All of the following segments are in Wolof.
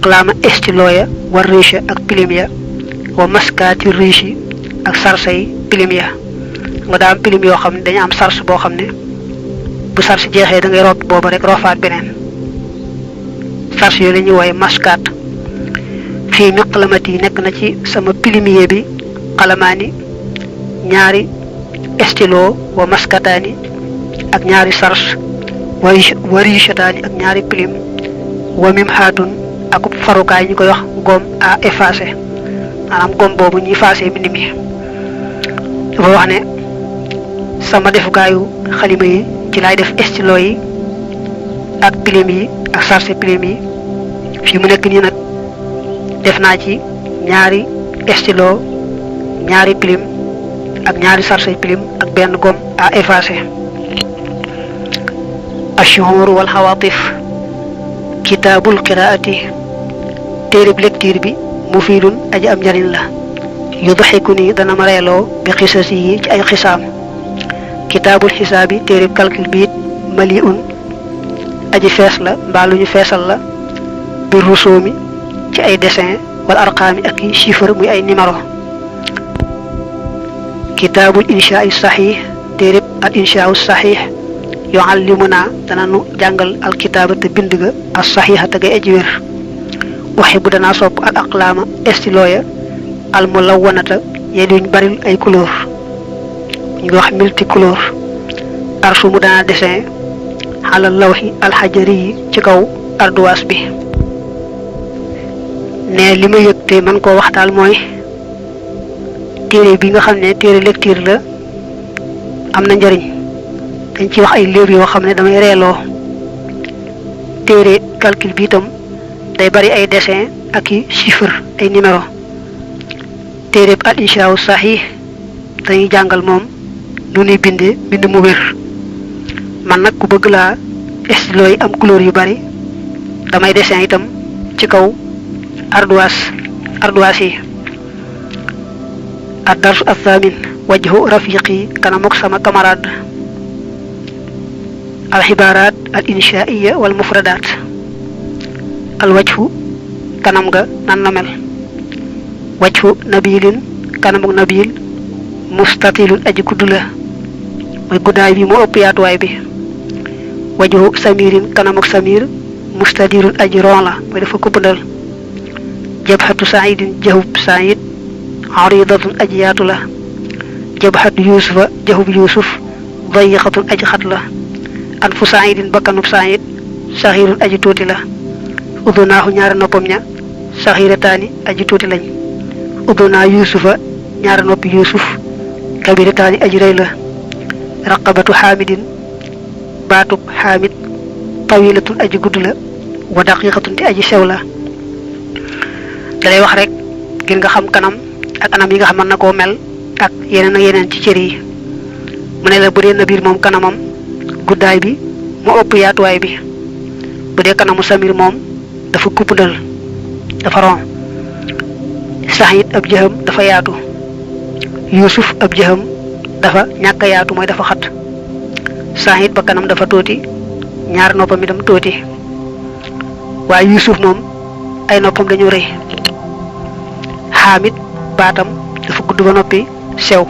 aqlama estiloya war risha ak pilimya wa maskati rishi ak sarsay pilimya nga da am pilim yo xamne dañu am sars bo xamne bu sars jeexé da ngay rot bobu rek rofaat benen sars yo lañu woy maskat fi miqlamati nek na ci sama pilimiye bi qalamani ñaari estilo wa maskatani ak ñaari sars warishatani ak ñaari pilim wa mimhatun ak farukaay ñu koy wax gom a effacer manam gom bobu ñi effacer mbind mi dafa wax ne sama defukaayu xalima yi ci lay def estilo yi ak pilim yi ak sarse pilim yi fi mu nekk ni nak def naa ci ñaari estilo ñaari pilim ak ñaari sarse pilim ak benn gom a effacer ashhur wal hawatif kitabul qiraati téereb lecture bi mufidun aji am njariñ la yudhikuni dana ma reeloo bi xisasi yi ci ay xisaam kitabul xisaabi téereb calcul bi maliun aji fees la mbaa lu ñu feesal la bi rusoomi ci ay dessin wal arqaami ak i chiffre muy ay numéro kitabul insha'i sahih téereb al insha'u sahih yu'allimuna dana nu jàngal al kitaabata bind ga as sahihata gay aji wér waxibu dana sopp al aqlama estiloya al mulawwanata yeduñ baril ay couleur ñu wax multicolore arsumu dana dessin ala lawhi al hajari ci kaw arduwas bi ne lima yëkte man ko waxtal moy téré bi nga xamné téré lecture la amna njariñ dañ ci wax ay leer yo xamné damay rélo téré calcul bi tam day bari ay dessin ak chiffre ay numéro téré al insha'u sahih dañuy jangal mom nu ni bindé bind mu wër man nak ku bëgg la estilo yi am couleur yu bari damay dessin itam ci kaw ardoise yi ad-dars al-thamin wajhu rafiqi kana mok sama camarade al-ibarat al-insha'iyya wal mufradat al-wajhu kanam ga nan la mel wajhu nabilin kanam nabil mustatilun aji kudula moy guday bi mo upp yaatuway bi wajhu samirin kanam samir mustadirun aji ron la moy dafa ko bundal jabhatu sa'idin jahub sa'id aridatun aji yaatu la jabhatu yusufa jahub yusuf dayiqatun aji khat la anfu sa'idin bakanu sa'id sahirun aji tuti la udunahu ñaar noppam ña sahiratani aji tuti lañ uduna yusufa ñaar noppi yusuf kabiratani aji reey la raqabatu hamidin batub hamid tawilatun aji gudd la wa daqiqatun ti aji sew la dalay wax rek ngir nga xam kanam ak anam yi nga xam na ko mel ak yeneen ci cër yi mu ne la bu dee nabir moom kanamam guddaay bi moo ëpp yaatuwaay bi bu dee kanamu samir moom dafa kuppudal dafa ron sahid ab jëham dafa yaatu yusuf ab jëham dafa ñàkk yaatu mooy dafa xat sahid ba kanam dafa tuuti ñaar noppam itam tuuti waaye yusuf moom ay noppam dañu rëy hamid batam dafa gudd ba noppi sew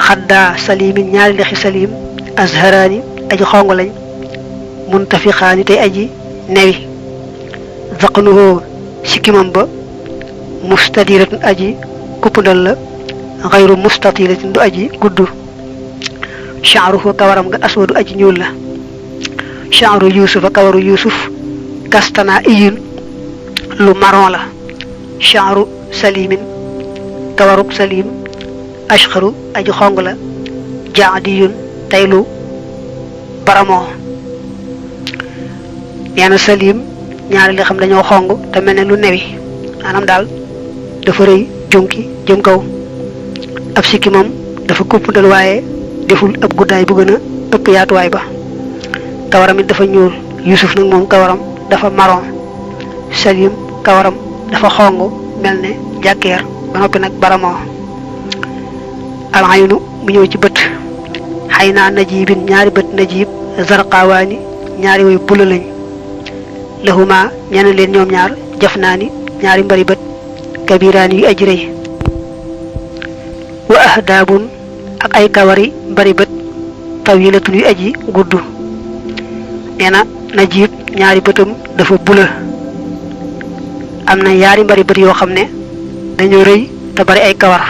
khadda salimin ñaari lexi salim azharani aji xongo lañ muntafiqani tay aji newi zaqnuhu sikimam ba mustadiratun aji kupudal la ghayru mustatilatin du aji guddu sha'ruhu kawaram ga aswadu aji ñuul la sha'ru yusuf kawaru yusuf kastana iyun lu marron la sha'ru salimin kawaruk salim ashkharu aji xong la ja'diyun taylu baramo yana salim ñaari li xam dañoo xong te melne lu newi manam dal dafa reuy jonki jëm kaw ab sikimam dafa kupp dal waye deful ab guddaay bu gëna ëpp yaatuwaay ba kawaram dafa ñuul yusuf nak mom kawaram dafa marron salim kawaram dafa xong melne jaker ba nopi nak baramo al aynu mu ñew ci beut hayna najibin ñaari beut najib zarqawani ñaari way bulu lañ lahuma ñana leen ñoom ñaar jafnaani ñaari mbari bët kabiraani yu aji rëy wa ahdaabun ak ay kawari mbari bët tawilatun yu aji gudd nee na Najib ñaari bëtam dafa bula am na yaari mbari bët yoo xam ne dañoo rëy te bari ay kawar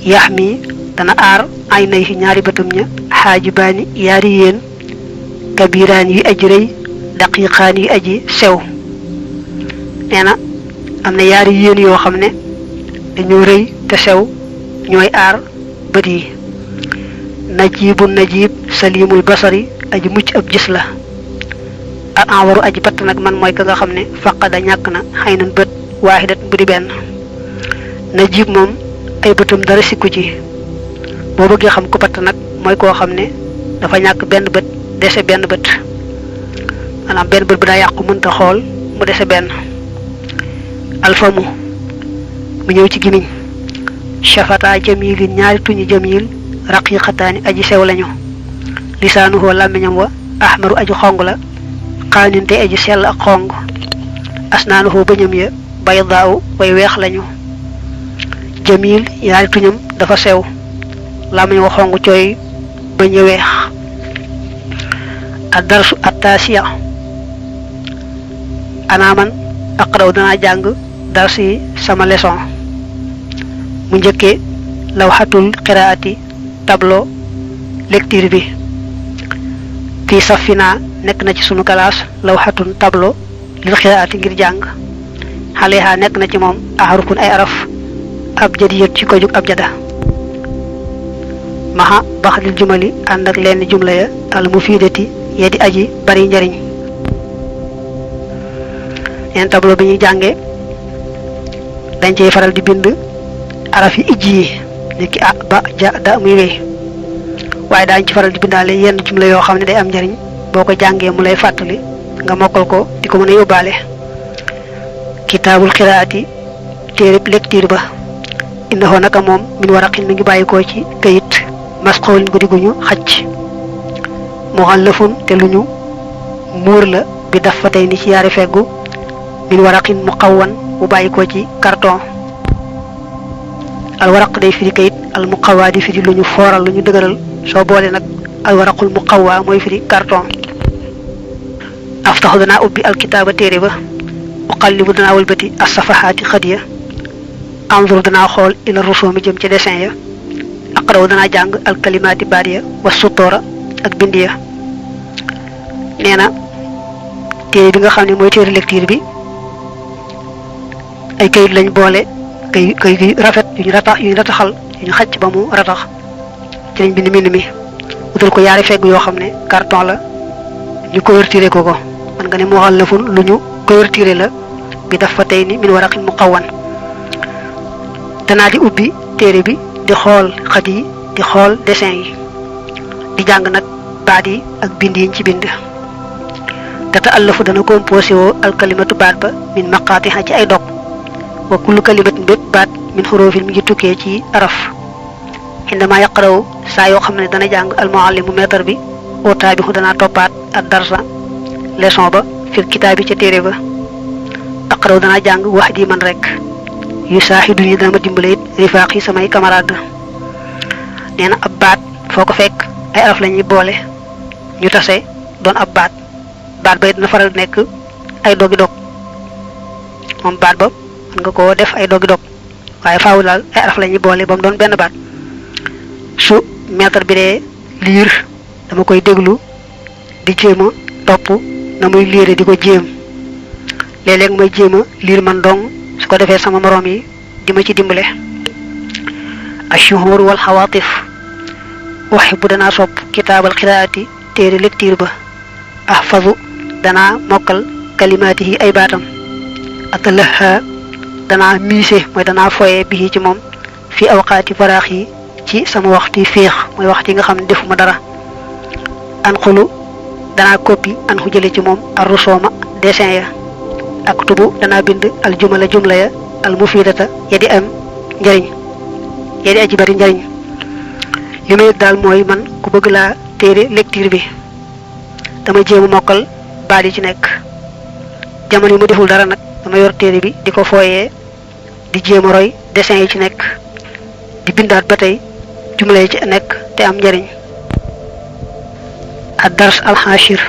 yax mi dana aar ay nay fi ñaari bëtam ña xaajibaani yaari yéen kabiraan yu aji rëy daqiqaan yu aji sew nee na am na yaari yéen yoo xam ne dañoo rëy te sew ñooy aar bët yi Najib salimul basari aji mucc ab gis la al anwaru aji patt nag man mooy ka nga xam ne faqada ñàkk na xëy nan bët waaxidat bu di benn Najib moom ay bëtam dara sikku ci boo bëggee xam ku patt nag mooy koo xam ne dafa ñàkk benn bët dese benn bët maanaam benn bët bu daa yàqu mënta xool mu dese benn alfamu mu ñëw ci gimiñ shafata jamilin ñaari tuñu jamil raqiqataani aji sew lañu lisaanuhu làmmiñam wa ahmaru aji xong la xaaninte aji sell ak xong asnaanuhu bëñam ya baydaaw way weex lañu jamil ñaari tuñam dafa sew làmmiñ wa xong cooy bëñ ya weex ad darsu attaasiya anaaman aqraw danaa jàng dars yi sama leçon mu njëkkee lawxatul qiraati tableau lecture bi fii safina nekk na ci sunu classe lawxatun tableau lil qiraati ngir jàng xaleha nekk na ci moom aharufun ay araf ab jadiyat ci ko jug ab jada maha baxlil jumali ànd ak lenn jumla ya al mufidati ya di aji bari njariñ neen tableau bi ñuy jànge dañ cey faral di bind araf yi ijji yi niki a ba ja da muy wéy waaye daañ ci faral di bindaale yenn jumla yoo xam ne day am njariñ boo ko jàngee mu lay fàttali nga mokkal ko di ko mën a yóbbaale kitaabul xiraati téereb lecture ba innahu naka moom min waraqin mi ngi bàyyikoo ci kayit masqoolin gu diguñu xacc muxallafun te lu ñu muur la bi daf fa tey ni ci yaari feggu min waraqin muqawwan bu bàyyikoo ci carton al waraq day firi kayit al muqawwa di firi lu ñu fooral lu ñu dëgëral soo boole nag al waraqul muqawwa mooy firi carton aftaxu danaa ubbi alkitaaba téere ba uqallibu danaa wëlbati as-safahaati xadiya anzur danaa xool ila rusumi jëm ci dessin ya aqraw danaa jàng alkalimaati baat ya wa sutoora ak bind ya nee na téere bi nga xam ne mooy téere lecture bi ay kayit lañ boole kay rafet yu ñu rataxal yu ñu xacc ba mu ratax ci lañ bind mbind mi wutal ko yaari fegg yoo xam ne carton la ñu couverture ko man nga ne moo xal lafun lu ñu couverture la bi daf fa tey ni min waraqin muqawwan danaa di ubbi téere bi di xool xat yi di xool dessin yi di jàng nag baat yi ak bind yiñ ci bind tata allafu dana composé woo alkalimatu baat ba min maqaatiha ci ay dog wa kullu kalimatin bépp baat min xurufin mi ngi tukkee ci araf indama yaqraw saa yoo xam ne dana jàng almuallimu maître bi au taabixu danaa toppaat ak darsa leçon ba fil kitaabi ca téere ba aqraw danaa jàng wax di man rek yu saaxidu ni dana ma dimbale it rifaaq yi samay camarade nee na ab baat foo ko fekk ay araf la ñuy boole ñu tase doon ab baat ba it dina faral nekk ay dogi dog moom baat ba mën nga koo def ay dogi dog waaye faawu daal ay araf la ñuy boole ba mu doon benn baat su maître bi dee liir dama koy déglu di jéem a topp na muy liire di ko jéem léeg-léeg may jéem a liir man dong su ko defee sama moroom yi di ma ci dimbale ashuhur wal xawaatif uhibbu danaa sopp kitaabal xiraati téere lecture ba ahfazu danaa mokkal kalimaati yi ay baatam atalaha danaa miise mooy danaa foye bi ci moom fi awqaati faraax yi ci sama waxtu féex mooy waxtu yi nga xam ne defuma dara an xulu danaa koppi an xu jële ci moom ar rusooma dessin ya ak tubu danaa bind al jumla ya al mufidata ya di am njariñ ya di aji bari njariñ li may daal mooy man ku bëgg laa téere lecture bi dama jéem a mokkal baat yi ci nekk jamono yi mu deful dara nag dama yor téere bi di ko fooyee di jéem a roy dessin yi ci nekk di bindaat ba tey jumla yi ci nekk te am njariñ. ad-dars al-hashir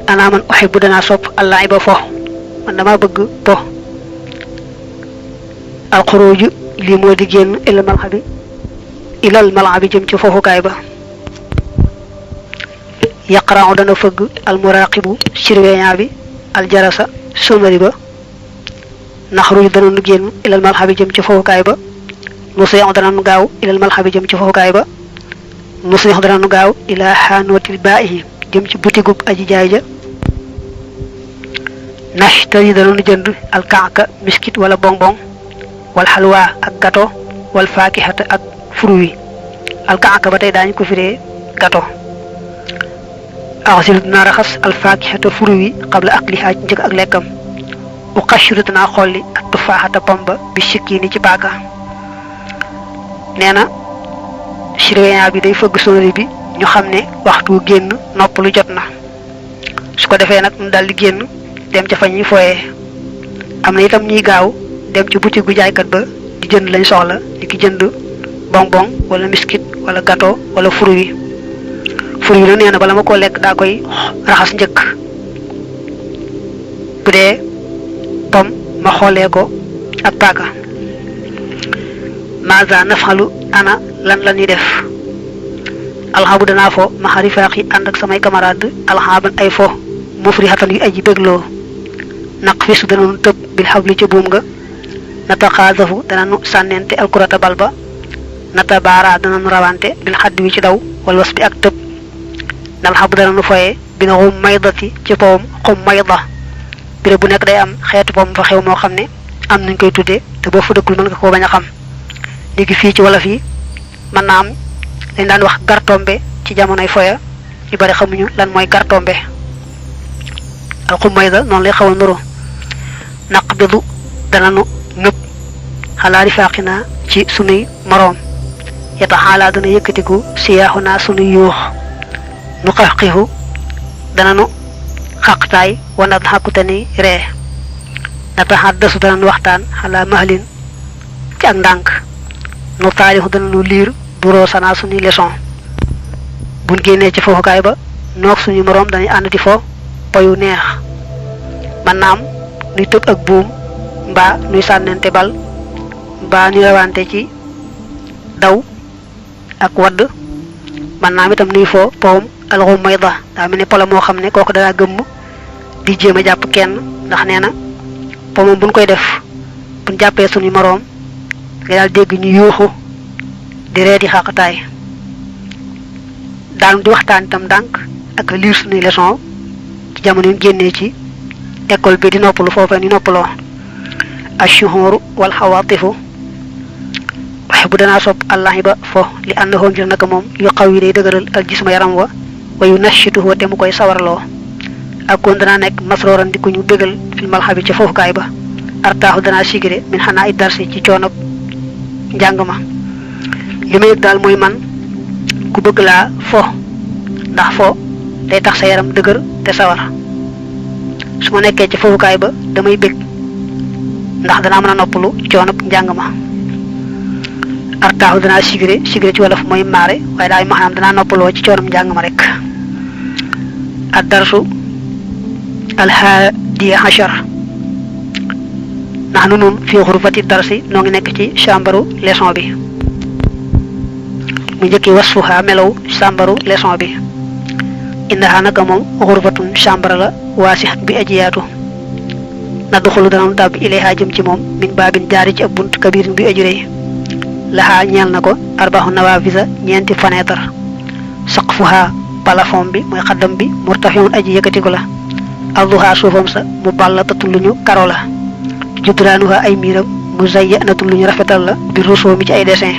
ana man uhibbu danaa sopp al-la'iba fo man dama bëgg po. al-xuruju lii moo di génn ilal mal'abi jëm ci foofukaay ba. yaqra'u dana fëgg al-muraqibu surveillant bi al-jarasa sonnerie ba. naxruju dana nu génn ilal mal'abi jëm ci foofukaay ba. nusi'u dana nu gaaw ilal mal'abi jëm ci foofukaay ba. nusi'u dana nu gaaw ila xaanotil baa'ihi jëm ci butigub aji jaay ja. nashtari dana nu jënd al-ka'ka miskit wala bonbon wal xalwa ak gato wal faakihata ak fruit wi. al-ka'ka ba tey daañu ko firee gato. axsilu dinaa raxas al-faakihata fruit wi qabla aklihaa ci njëkk ak lekkam. uqashiru dinaa xolli ak tufaaxata pamba bi sikkiini ci paaka. nee na surveillant bi day fëgg sonnerie bi ñu xam ne waxtu génn noppalu jot na su ko defee nag ñu daldi génn dem ca fa ñuy fooyee. am na itam ñuy gaaw dem ci boutique bu jaaykat ba di jënd lañ soxla di ki jënd bonbon wala miskit wala gâteau wala fruit wi. fruit wi nag nee na bala ma koo lekk daa koy raxas njëkk. bu dee pom ma xoolee ko ak paaka. maza nafalu ana lan la ñuy def. alxabu danaa fo ma rifaax yi ànd ak samay camarade alxaban ay fo mufrihatan yu aji bégloo. naq fisu dana nu tëb bil xabli ca buum nga. nata xaasafu dana nu sànnente alkurata bal ba. nata baara dana nu rawante bil xadd wi ci daw wal was bi ak tëb. nal xabu dana nu foye bi na xum maydati ci powam xum mayda. béré bu nekk day am xeetu pom fa xew moo xam ne am nañ koy tuddee te boo fa dëkkul mën nga koo bañ a xam. léegi fii ci wolof yi mën naa am dañ daan wax gartombe ci jamonoy foya ñu bari xamuñu lan mooy gartombe. al xumayda noonu lay xaw a nuru. naq bidu dana nu nëb xalaa rifaaqinaa ci sunuy moroom. yeta xaalaa dana yëkkatiku siyaaxu naa sunuy yuux. nu xaqiixu dana nu xaqtaay wana xàkkute ni ree. nata xaddasu dana nu waxtaan xalaa mahlin ci ak ndànk. nu taarixu dana nu liir buroo sanaa suñuy leçon. buñ génnee ci foofukaay ba noog suñu moroom dañuy ànd di fo poyu neex. man naam nuy tëb ak buum mbaa nuy sànnente bal mbaa nuy rawante ci daw ak wadd. man naam itam nuy fo powum alxumayda daa mel ne pola moo xam ne kooku danaa gëmm di jéem a jàpp kenn ndax nee na po moom buñ koy def buñ jàppee suñu moroom nga daal dégg ñu yuuxu di ree di xaqataay. daanu di waxtaan itam ndànk ak liir suñuy leçon ci jamono yu génnee ci école bi di noppalu foofee ni noppaloo. ashuhuru wal xawaatifu waxe bu danaa sopp allahi ba fo li àndaxoo ngir naka moom yu xaw yi day dëgëral al jisma yaram wa wayu nashituhu te mu koy sawarloo. ak kon danaa nekk masrooran di ku ñu bégal fil malxabi ca foofukaay ba. artaaxu danaa sigire min xanaa it darsi ci coono njàng ma. li ma yëg daal mooy man ku bëgg laa fo ndax fo day tax sa yaram dëgër te sawar. su ma nekkee ci foofukaay ba damay bég ndax danaa mën a noppalu coono njàng ma. artaaxu danaa sigire ci wolof mooy maare waaye daal maanaam danaa noppaloo ci coonam njàng ma rek. ad darsu alhaadiya ashar ndax nu nun fii xurfati darsi noo ngi nekk ci chambaru leçon bi. mu njëkki wasfuha melaw chambaru leçon bi. indaha naka moom xurfatun chambre la waasixat bi aji yaatu. na duxulu danamu tàbbi ilayha jëm ci moom min baabin jaari ci ab bunt kabirin bi aji rëy. laxaa ñeel na ko arbaxu nawafisa ñeenti fenêtre. saqfuha plafond bi mooy xaddam bi murtafiun aji yëkkatiku la. arduha suufam sa mu ballatatu lu ñu karo la. judraanuha ay miiram mu zayyanatu lu ñu rafetal la bi rusoo mi ci ay dessin.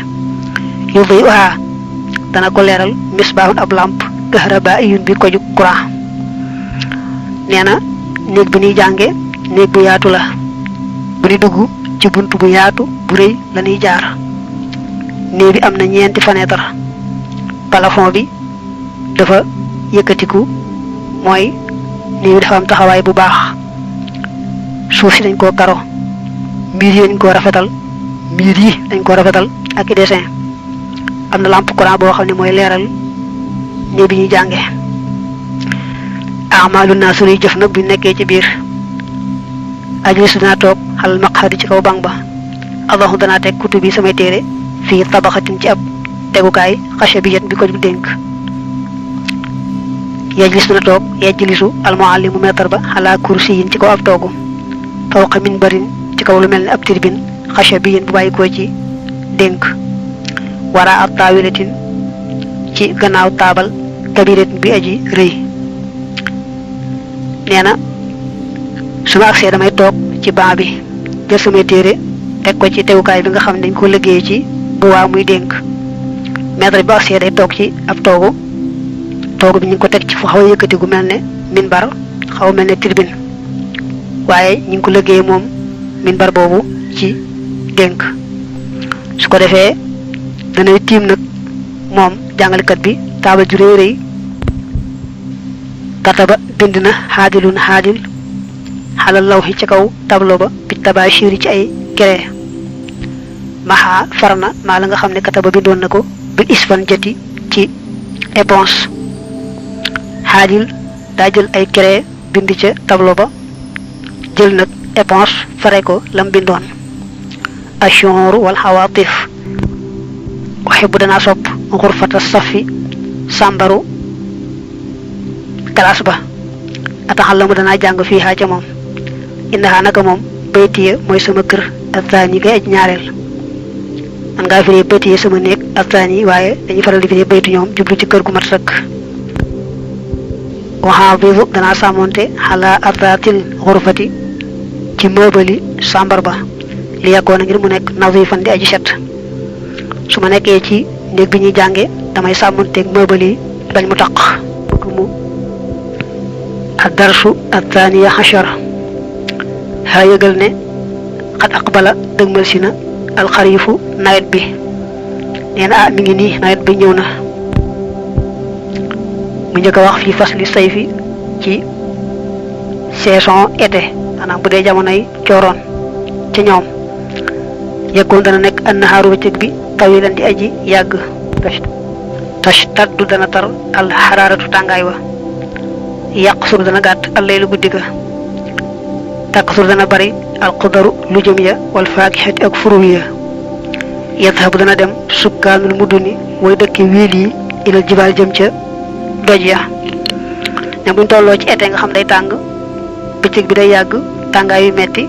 yudhi'uha dana ko leeral misbaahun ab lamp kahrabaa'iyun bi ko ju courant. nee na néeg bi ñuy jànge néeg bu yaatu la. bu ñu dugg ci bunt bu yaatu bu rëy la ñuy jaar. néeg bi am na ñeenti fenêtre. plafond bi dafa yëkkatiku mooy néeg bi dafa am taxawaay bu baax. suuf si dañ koo karo mbir yi dañ koo rafetal mbir yi dañ koo rafetal ak i dessin am na lampe courant boo xam ne mooy leeral néeg bi ñuy jànge amalu naa sunuy jëf nag bu nekkee ci biir ajlisu danaa toog xalal maqxadi ci kaw bang ba adaxu danaa teg kutub bi samay téere fii tabaxatin ci ab tegukaay xasha bi yet bi ko dénk yajlis dana toog yajlisu almuallimu meetar ba xalaa kursiyin ci kaw ab toogu fawqa minbarin ci kaw lu mel ne ab tirbin xasha bi yéen bu bàyyi koo ci dénk wara ab taawilatin ci gannaaw taabal kabiratin bi aji rëy nee na su ma agsee damay toog ci baa bi jël samay téere teg ko ci tegukaay bi nga xam ne dañ ko liggéey ci bu waa muy dénk maître bi bu agsee day toog ci ab toogu bi ñu ngi ko teg ci fu xaw a yëkkati gu mel ne minbar xaw a mel ne tribune waaye ñu ngi ko liggéey moom minbar boobu ci dénk su ko defee danay tiim nag moom jàngalekat bi taabal ju rëy rëy kataba bind na xaadilun xaadil xalal lawxi ci kaw tableau ba bi tabashiri ci ay kere maxaa farna maa la nga xam ne kataba bindoon na ko bil isfan jati ci éponge xaadil daa jël ay kere bind ca tableau ba jël nag éponge fare ko lam bindoon ashuru wal xawaatif waxe bu danaa sopp xurfata safi sàmbaru classe ba ataxal la mu danaa jàng fii xaa ca moom indaxaa naka moom baytiya mooy sama kër attaani kay aj ñaareel man ngaa firee baytiya sama néeg attaani waaye dañuy faral di firee baytu ñoom jublu ci kër gu mat sëkk waxaa bisu danaa sàmmonte xalaa attaatil xurfati ci mëbali sàmbar ba li yàggoon a ngir mu nekk nazifan di aji set su ma nekkee ci néeg bi ñuy jànge damay sàmmonteeg mëbali bañ mu taq mu ad-darsu athaniya ashara xaa yëgal ne xat aqbala dëgmal si na alxariifu nawet bi nee na mi ngi nii nawet bi ñëw na mu njëkk a wax fii fasli sayfi ci saison été maanaam bu dee jamonoy cooroon ci ñoom yekkoon dana nekk annahaaru bëccëg bi tawilan di aji yàgg tashtaddu dana tar al xaraaratu tàngaay wa yaqsur dana gàtt allaylu guddi ga taqsur dana bari alqudaru lu jëm ya wal faakihati ak furu ya yadhabu dana dem sukkaanul muduni way dëkki wiil yi ilal jibaal jëm ca doj ya ne buñ tolloo ci été nga xam day tàng bëccëg bi day yàgg tàngaay yu metti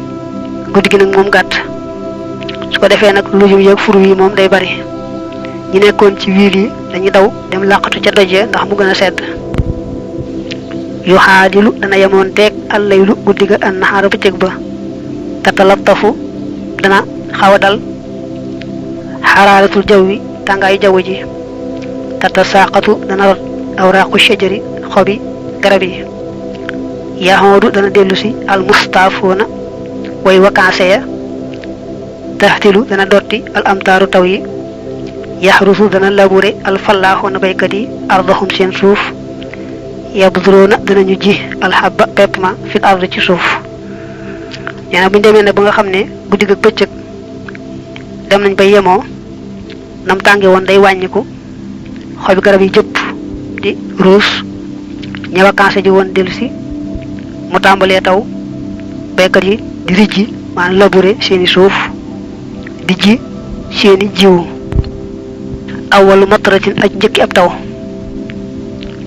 guddi gi nag moom gàtt su ko defee nag lu jëm ya ak furu yi moom day bari ñi nekkoon ci wiil yi dañuy daw dem làqatu ca doj ya ndax mu gën a sedd yu xaadilu dana yemoon teeg allaylu guddi ga an naxaara bëccëg ba tatalattafu dana xaw a dal xaraaratul jaww wi tàngaayu jaww ji tatasaqatu dana rot awraaqu shajari xobi garab yi yaxoodu dana dellu si al mustaafoona way wakaase ya taxtilu dana dotti al amtaaru taw yi yaxrusu dana labure al fallaaxoona baykat yi ardahum seen suuf yabduroona danañu ji alxabba pepp ma fil ard ci suuf nee na bu ñu demee nag ba nga xam ne guddi ak bëccëg dem nañ ba yemoo nam tànge woon day wàññiku xobi garab yi jëpp di ruus ña vacances ji woon dellu si mu tàmbalee taw baykat yi di rijji maanaam labourer seeni suuf di ji seeni jiwu awwalu matratin aj njëkki ab taw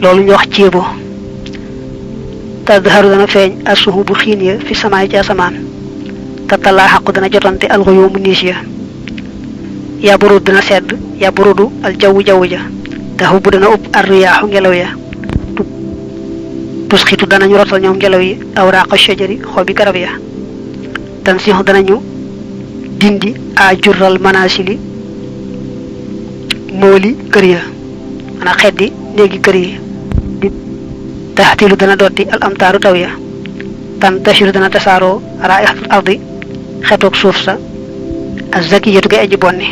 loolu ñu wax ceebo tadharu dana feeñ asuhu bu xiin ya fi samaay ci asamaan tatalaa xaqu dana jotante alxuyoomu niis ya yaburud dana sedd yaburudu al jawwu jaww ja taxu bu dana upp arriyaaxu ngelaw ya tusxitu danañu rotal ñoom ngelaw yi awraaqa shajari xobi garab ya tansixu danañu dindi a jurral manasili mooli kër ya mana xeddi néegi kër yi taxtilu dana dotti al amtaaru taw ya tan tashiru dana tasaaroo raixatul ardi xetoog suuf sa ak zakiyatu gay aji bonni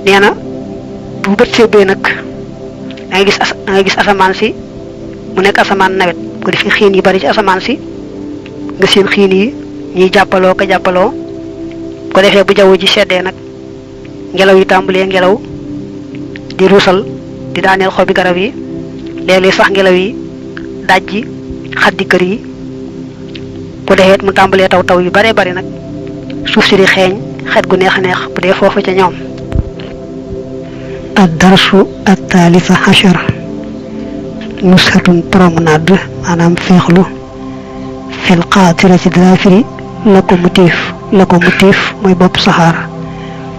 nee na bu bët sébbee nag da ngay gis asamaan si mu nekk asamaan nawet ko defi xiin yi bari ci asamaan si nga seen xiin yi ñuy jàppaloo ko jàppaloo ko defee bu jaww ji seddee nag ngelaw yi tàmbalee ngelaw di ruusal di daaneel xobi garab yi léeg-léeg sax ngelaw yi dajji xaddi kër yi bu defee mu tàmbalee taw taw yu bare bari nag suuf si di xeeñ xet gu neex a neex bu dee foofu ca ñoom. ad-darsu at-thalitha ashar nushatun promenade maanaam féexlu fil qaatirati dara firi locomotive mooy bopp saxaar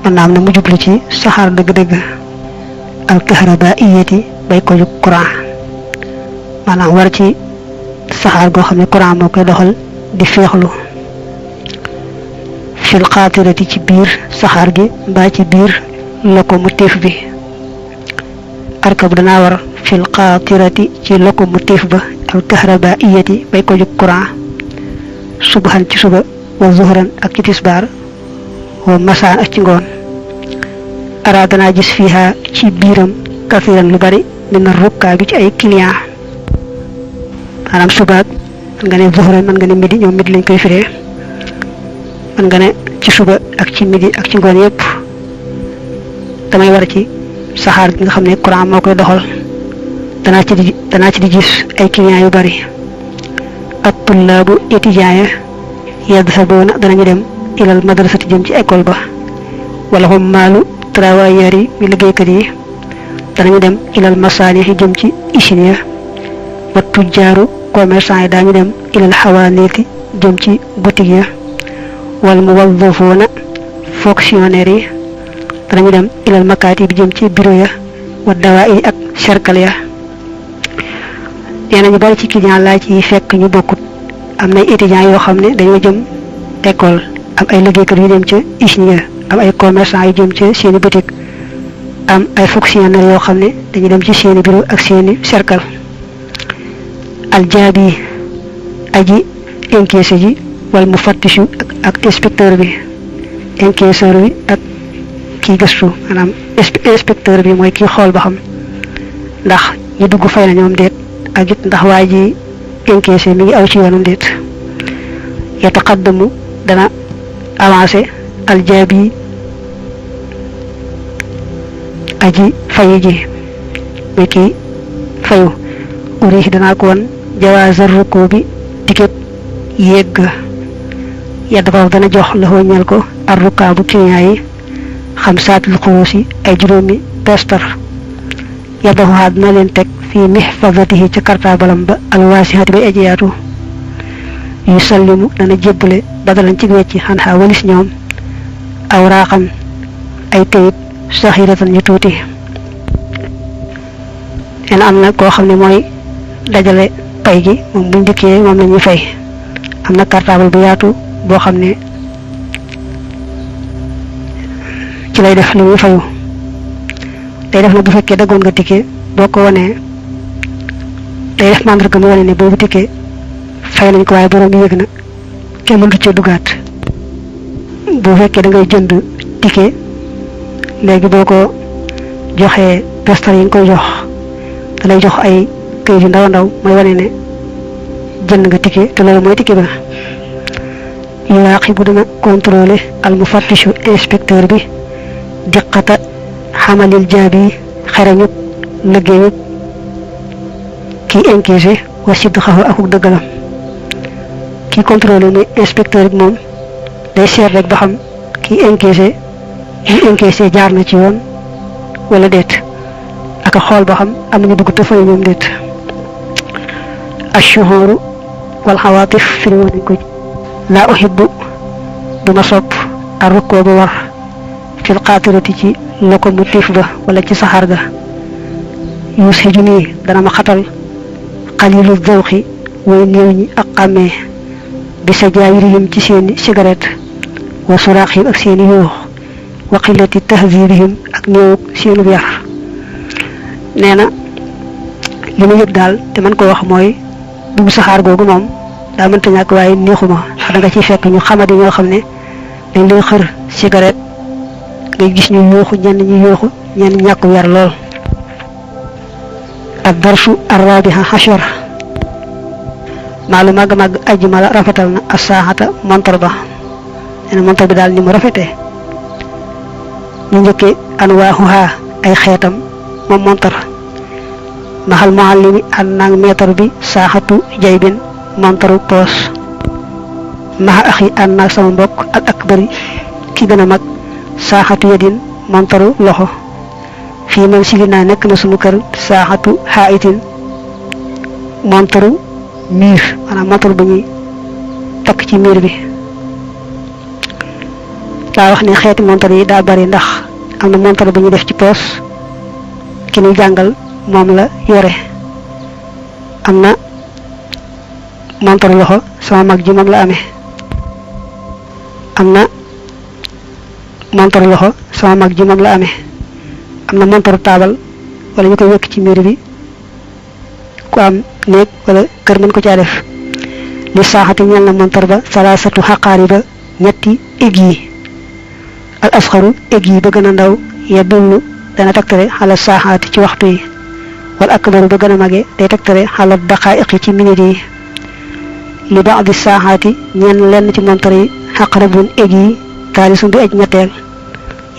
maanaam na mu jublu ci saxaar dëgg-dëgg al-kahrabaiyati bay ko ju courant maanaam war ci saxaar goo xam ne courant moo koy doxal di féexlu fil qaatirati ci biir saxaar gi mbaa ci biir locomotive bi arkab danaa war fil qaatirati ci locomotive ba al kahrabaiyati bay ko ju courant subhan ci suba wa zuhran ak ci tisbaar wa masaan ak ci ngoon ara danaa gis fiha ci biiram kafiran lu bari min rukkaa bi ci ay client maanaam subaak man nga ne zuhran man nga ne midi ñoom midi lañ koy firee man nga ne ci suba ak ci midi ak ci ngoon yépp damay war ci saxaar gi nga xam ne courant moo koy doxal danaa ci di gis ay client yu bari at tullaabu étudiant ya yadhabuuna danañu dem ilal madrasati jëm ci école ba wala hum maalu travailleurs yi mi liggéeykat yi danañu dem ilal masaani yi jëm ci usine ya wa tujjaaru commerçant yi daañu dem ilal xawaaniiti jëm ci boutique ya wal muwazzafuuna fonctionnaire yi danañu dem ilal makaati bi jëm ci bureau ya wa dawaa'ir ak cercle ya nee ñu bari ci client laa ci fekk ñu bokkut am nay étudiants yoo xam ne dañoo jëm école am ay liggéeykat yu dem ca usine am ay commerçant yu jëm ca seeni boutique am ay fonctionnaires yoo xam ne dañu dem ci seeni bureau ak seeni cercle aljaabi aji encaissé ji wal mufattishu ak inspecteur bi encaisseur bi ak kii gëstu maanaam inspecteur bi mooy kii xool ba xam ndax ñu dugg fay na ñoom déet ak it ndax waa ji encaissé mi ngi aw ci yoonam déet yataqaddamu dana avancé aljaabi aji fayu ji muy kii fayu urihi danaa ko woon jawaazar rukkoo bi ticket yéeg yadda foofu dana jox la ñal ko ar rukkaa bu client yi xam saatul xuusi ay juróomi pestar yadda foofu dina leen teg fii mihfazatihi ca kartaabalam ba alwaasihati bay ajiyaatu yu sallimu dana jébbale badalan ci wecci xan xaa walis ñoom aw raaxan ay kayit saxiratan yu tuuti leen am na koo xam ne mooy dajale pay gi moom buñ dikkee moom la ñuy fay am na cartable bu yaatu boo xam ne ci lay def li muy fayu day def na bu fekkee daggoon nga ticket boo ko wanee day def mandarga mu wane ne boobu ticket fay nañ ko waaye borom bi yëg na kenn mënut cee dugaat bu fekkee da ngay jënd ticket léegi boo ko joxee pestar yi nga koy jox da lay jox ay këyit yu ndaw ndaw mooy wane ne jënd nga ticket te loolu mooy ticket ba yuraaqibu dana contrôler al mufattishu inspecteur bi diqata xamalil jaabi xereñu liggéeyu kii encaissé wa sidqahu akuk dëggalam kii contrôler muy inspecteur bi moom day seet rek ba xam kii encaissé jaar na ci yoon wala déet ak a xool ba xam am nañu dugg te fay ñoom déet ashuhuru wal xawaatif firi woon nañ ko laa uhibbu duma sopp ar rukkoo bu war fil qaatirati ci locomotive ba wala ci saxaar ga yushiju nii dana ma xatal xalilu zawxi way néew ñi ak xàmmee bi sajaawirihim ci seeni cigarette wa suraaxihim ak seeni yuux wa qillati tahzibihim ak néew seenu yar nee na li ma yëg daal te man ko wax mooy dugg saxaar googu moom daa mënta ñàkk waaye neexuma ndax da nga ciy fekk ñu xamadi ñoo xam ne dañ lay xër cigarette ngay gis ñu yuuxu ñenn ñi yuuxu ñenn ñàkku yar lool ak darsu arrabiha hashar maalu màgg màgg ajmala rafetal na as-saahata montar ba ene montar bi daal ni mu rafetee ñu njëkkee anwaahuha ay xeetam moom montar maxal muallimi an nang meetar bi saaxatu jaybin montaru poos maxa axi an naag sama mbokk al akbari ki gën a mag saaxatu yadin montaru loxo fii man sili naa nekk na sunu kër saaxatu xaayitin montaru miir maanaam montaru bu ñuy takk ci miir bi daa wax ne xeeti montar yi daa bari ndax am na montar bu ñuy def ci poos ki ñuy jàngal moom la yore am na montar loxo sama mag ji moom la amee am na montar loxo sama mag ji moom la amee am na montaru taabal wala ñu koy wekk ci miir bi ku am néeg wala kër mën ko caa def li saaxati ñel na montar ba salaasatu xaqaari ba ñetti ég yi al asxaru ég yi ba gën a ndaw ya dullu dana tegtale xala saaxaati ci waxtu yi wal akbaru ba gën a mage day tegtale xala daqaa'iq yi ci minute yi li ba'di saaxaati ñenn lenn ci montar yi xaqarabun ég yi taalisum bi aj ñetteel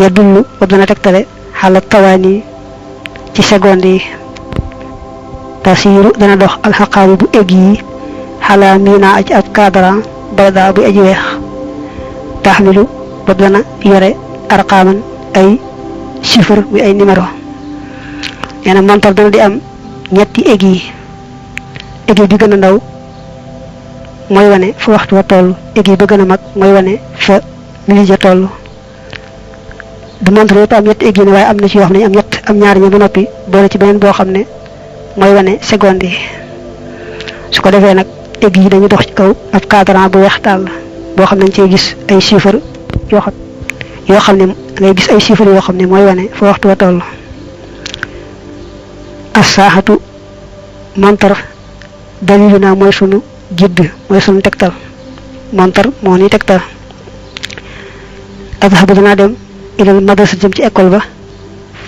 ya dullu ba dana tegtale xala tawaani ci seconde yi tasiiru dana dox alxaqaari bu ég yi xala miina aj ab cadran bayda bu aj weex taxmilu ba dana yore arqaaman ay chiffre muy ay numéro nee na montar dana di am ñetti ég yi bi gën a ndaw mooy wane fa waxtu wa toll ég yi ba gën a mag mooy wane fa minute ja toll du montar yëpp am ñetti ég yi ne waaye am na ci yoo xam ne am ñaari ña ba noppi boole ci beneen boo xam ne mooy wane seconde yi su ko defee nag ég yi dañuy dox ci kaw ab cadran bu weex tàll boo xam ne dañ cee gis ay chiffre yoo xam ne ngay gis ay chiffres yoo xam ne mooy wane fa waxtu wa toll as-saaxatu montar dalilu naa mooy sunu gidd mooy sunu tegtal montar moo ni tegtal adhabu danaa dem ilal madrasa jëm ci école ba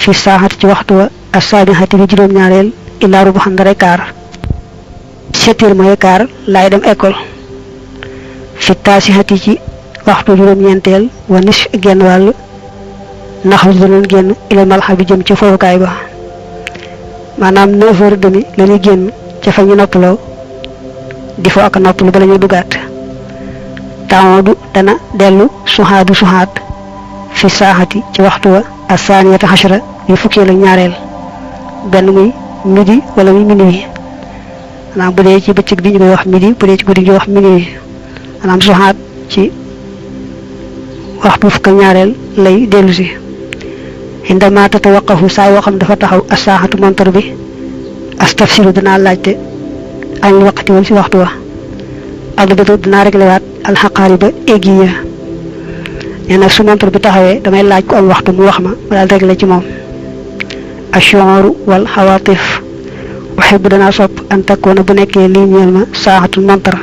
fi saaxati ci waxtu wa as-saabihati bi juróom-ñaareel illaa rubu xam dara kaar 7 heures mooy kaar laay dem école fi taasihati ci waxtu juróom-ñeenteel wa nis genn wàll naxaru danañ génn ilal malxa bi jëm ci fowukaay ba maanaam 9h30 la ñuy génn ca fa ñu noppaloo di fo ak noppalu ba la ñuy dugaat taawadu dana dellu suxaat fi saaxati ci waxtu wa asaaniyata xashara yu fukkeel ak ñaareel benn muy midi wala muy minuit maanaam bu dee ci bëccëg bi ñu koy wax midi bu dee ci guddi gi wax minuit maanaam suxaat ci waxtu fukk ak ñaareel lay dellu si indama tatawaqafu saa yoo xam dafa taxaw as-saaxatu montar bi astafsiru danaa laajte añ waqti wal si waxtu wa adbatu dinaa réglé waat alxaqaari ba éggi ya nee na su montar bi taxawee damay laaj ko am waxtu mu wax ma daal réglé ci moom ashuuru wal xawaatif waxee bu danaa sopp an takkoona bu nekkee lii ñeel ma saaxatu montar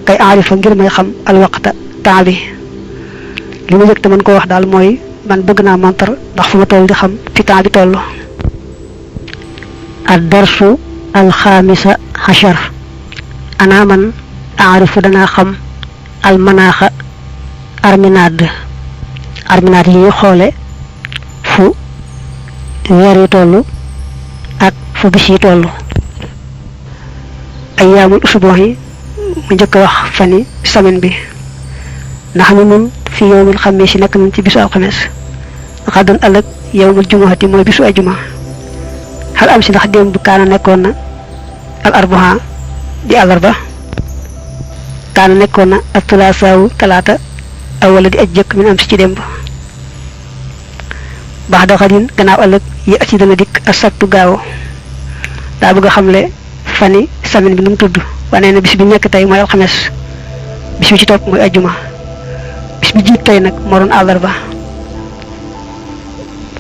kay aarifa ngir may xam alwaqta temps bi li ma jëkk te mën koo wax daal mooy man bëgg naa montar ndax fu ma toll di xam fi temps bi toll ad darsu alxaamisa xachar ana man aarifu danaa xam almanaaxa arminaad yi ñuy xoole fu weer yi toll ak fu bis yi toll ayyaamul usbuux yi mu njëkk wax fani semaine bi ndax mi nun fi yowmil xamis yi nekk nañ ci bisu alxames xaddan ëllëg yowmul jumuhati mooy bisu ajuma xal am si ndax démb kaana nekkoon na al arbaha di àllarba kaana nekkoon na ak tulaasaawu talaata awala di aj jëkk min am si ci démb baax da xadin gannaaw ëllëg yi ci dana dikk ak sabtu gaaw daa bëgg a xamle fani semaine bi nu mu tudd wane na bis bi nekk tey mooy alxames bis bi ci topp mooy ajuma bis bi jiit tey nag moo doon àllarba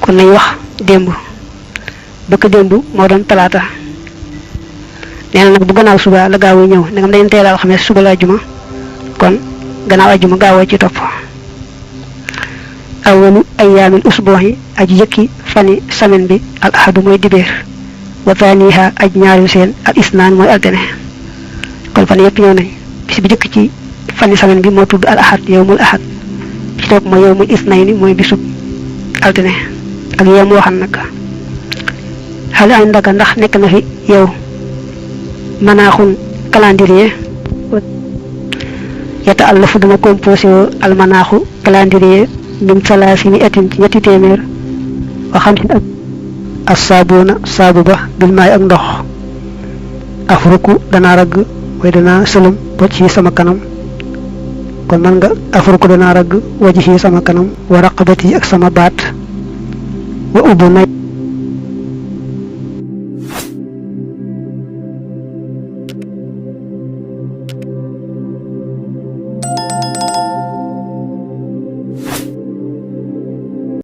kon nañ wax démb bëkk démb moo doon talaata nee na nag bu gannaaw suba la gaaw yi ñëw ndegam dañu teel alxames suba la ajuma kon gannaaw ajuma gaawoo ci topp awalu ayyaamil usbuuhi aji jëkki fani semaine bi al ahadu mooy dibéer wa thaniha aj ñaaril seen al isnaan mooy altine kon fa fan yëpp ñëw nañ bis bi jëkk ci fani semaine bi moo tudd al ahad yawmul ahad ci topp mooy yawmul isnayni mooy bisub altine ak yem waxan nag xale ay ndaga ndax nekk na fi yow manaaxun calendrier yata àllafu dana composé woo almanaaxu calendrier min salaasini atin ci ñetti téeméer wa xam sin ak assaabuuna saabu ba bil maay ak ndox afruku danaa ragg way danaa sëlëm ba ci sama kanam kon man nga afruku danaa ragg waji ci sama kanam wa raqabati ak sama baat wa ubbu nay